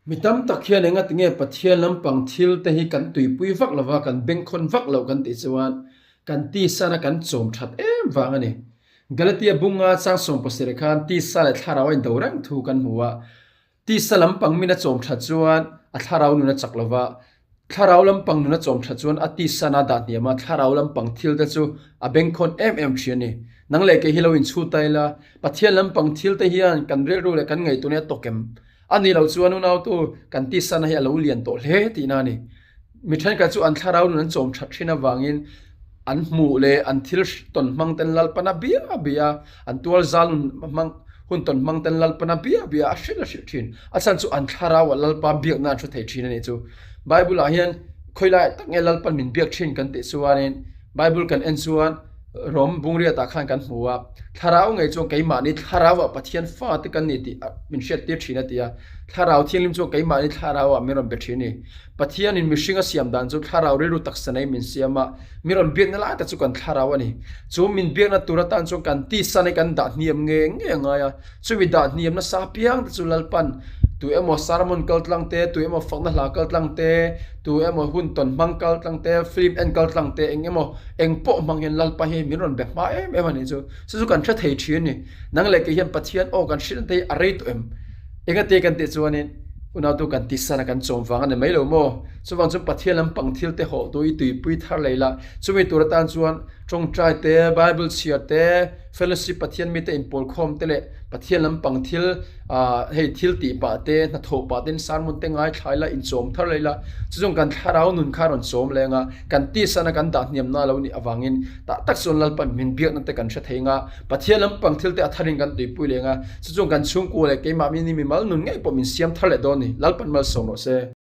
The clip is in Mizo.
Mi tam tak hian enga tinge Pathian lampang thil te hi kan tuipui vak lova, kan bengkhawn vak loh kan tih chuan kan tisana kan chawm that em vang a ni. Galatia bunga chang 70 khan tisa leh thlarau a indo reng thu kan hmu a. Tisa lampang min a chawm that chuan a thlarau nun a chak lova, thlarau lampang nun a chawm that chuan a tisana a dah hniam a, thlarau lampang thil te chu a bengkhawn em em thin a ni. Nang leh kei hi lo inchhu ta ila, Pathian lampang thil te hian kan rilru leh kan ngaihtuahna hi a tawk em? A nih loh chuan unautu kan tisana hi a lo lian tawh hle tihna a ni. Mi thenkhat chu an thlarau nun an chawm that thin avangin an hmuh leh an thil tawn hmang ten Lalpana bia bia a, an tual zal nun hmang hun tawn hmang ten Lalpana bia bia a hrilh a hrilh thin. A chhan chu an thlarau ah Lalpa biakna an hre thei thin a nih chu. Bible ah hian khawi laiah tak nge Lalpan min biak thin kan tih chuanin Bible kan en chuan Rom bungriatah khan kan hmu a, thlarau ngei chuan keimahni thlarauah Pathian fate kan ni tih min hriattir thin a ti a. Thlarau Thianghlim chuan keimahni thlarauah min rawn be thin a ni. Pathianin mihring a siam dan chu thlarau rilru taksa nei min siam a, min rawn biakna lai tak chu kan thlarau a ni. Chu min biakna tur atan chuan kan tisa nei kan dah hniam nge nge a ngai a. Chumi dah hniam nasa apiang te chu Lalpan tu emaw sermon kal tlang te, tu emaw fakna hla kal tlang te, tu emaw hun tawn hmang kal tlang te, film en kal tlang te, eng emaw eng pawh hmang hian Lalpa hi min rawn be hma em em a nih chu. Chu chu kan hre thei thin a ni. Nang leh kei hian Pathian aw kan hrilh te hi a rei tawh em? Engate kan tih chuanin unautu kan tisana kan chawm vang a ni mai lo maw? Chuvang chuan Pathian lampang thil te hawh tu i tuipui thar lei la. Chumi tur atan chuan tawngtai te, Bible chhiar te, Fellowship Pathian mite inpawlkhawm te leh Pathian lampang thil hei thil tih pah te, hnathawh pah ten sermon te ngaithlai la, inchawm thar lei la. Chu chuan kan thlarau nun kha a rawn chawm leng a, kan tisana kan dah hniamna a lo nih avangin tah tak chuan Lalpan min biakna te kan hre thei ang a, Pathian lampang thil te a tharin kan tuipui leng a, chu chuan kan chhungkua leh keimah mini mimal nun ngei pawh min siam thar leh dawn a ni. Lalpan malsawm rawh se.